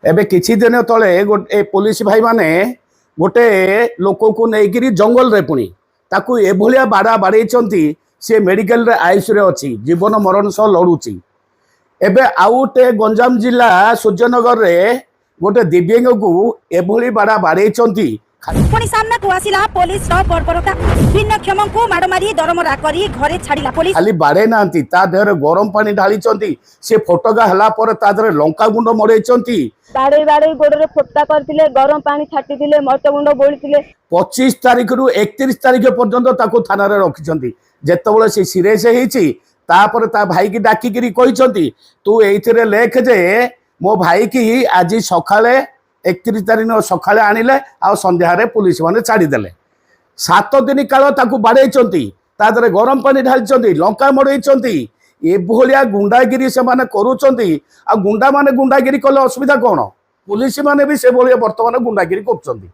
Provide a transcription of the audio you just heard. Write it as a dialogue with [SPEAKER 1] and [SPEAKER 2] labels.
[SPEAKER 1] ଏବେ କିଛି ଦିନ ତଳେ ଗୋଟେ ପୋଲିସ ଭାଇମାନେ ଗୋଟେ ଲୋକକୁ ନେଇକିରି ଜଙ୍ଗଲରେ ପୁଣି ତାକୁ ଏଭଳିଆ ବାଡ଼ା ବାଡ଼େଇଛନ୍ତି, ସେ ମେଡ଼ିକାଲରେ ଆଇସିୟୁରେ ଅଛି, ଜୀବନ ମରଣ ସହ ଲଢ଼ୁଛି। ଏବେ ଆଉ ଗୋଟେ ଗଞ୍ଜାମ ଜିଲ୍ଲା ସୂର୍ଯ୍ୟନଗରରେ ଗୋଟେ ଦିବ୍ୟାଙ୍ଗକୁ ଏଭଳି ବାଡ଼ା ବାଡ଼େଇଛନ୍ତି।
[SPEAKER 2] ପୁଣି ସାମ୍ନାକୁ ଆସିଲା ପୋଲିସର ବର୍ବରତା। ଭିନ୍ନକ୍ଷମଙ୍କୁ ମାଡ଼ ମାରି ଦରମରା କରି ଘରେ ଛାଡ଼ିଲା ପୋଲିସ।
[SPEAKER 1] ଖାଲି ବାଡ଼େଇ ନାହାନ୍ତି, ତା ଦେହରେ ଗରମ ପାଣି ଢାଳିଛନ୍ତି। ସେ ଫୋଟକା ହେଲା ପରେ ତା ଦେହରେ ଲଙ୍କାଗୁଣ୍ଡ ମଡ଼େଇଛନ୍ତି।
[SPEAKER 3] ବାଡେଇ ବାଡେଇ ଗୋଡରେ ଫୋଟକା କରିଥିଲେ, ଗରମ ପାଣି ଛାଟିଥିଲେ, ମରିଚ ଗୁଣ୍ଡ ବୋଳିଥିଲେ।
[SPEAKER 1] 25 ତାରିଖରୁ 31 ତାରିଖ ପର୍ଯ୍ୟନ୍ତ ତାକୁ ଥାନାରେ ରଖିଛନ୍ତି। ଯେତେବେଳେ ସେ ସିରିୟସ୍ ହେଇଛି, ତାପରେ ତା ଭାଇକି ଡାକିକିରି କହିଛନ୍ତି, ତୁ ଏଇଥିରେ ଲେଖ ଯେ ମୋ ଭାଇକି ଆଜି ସକାଳେ 31 ତାରିଖ ଦିନ ସକାଳେ ଆଣିଲେ ଆଉ ସନ୍ଧ୍ୟାରେ ପୋଲିସ ମାନେ ଛାଡ଼ିଦେଲେ। 7 ଦିନ କାଳ ତାକୁ ବାଡ଼େଇଛନ୍ତି, ତା ଦେହରେ ଗରମ ପାଣି ଢାଳିଛନ୍ତି, ଲଙ୍କା ମଡ଼େଇଛନ୍ତି। ଏଭଳିଆ ଗୁଣ୍ଡାଗିରି ସେମାନେ କରୁଛନ୍ତି। ଆଉ ଗୁଣ୍ଡାମାନେ ଗୁଣ୍ଡାଗିରି କଲେ ଅସୁବିଧା କ'ଣ? ପୋଲିସ ମାନେ ବି ସେଭଳିଆ ବର୍ତ୍ତମାନ ଗୁଣ୍ଡାଗିରି କରୁଛନ୍ତି।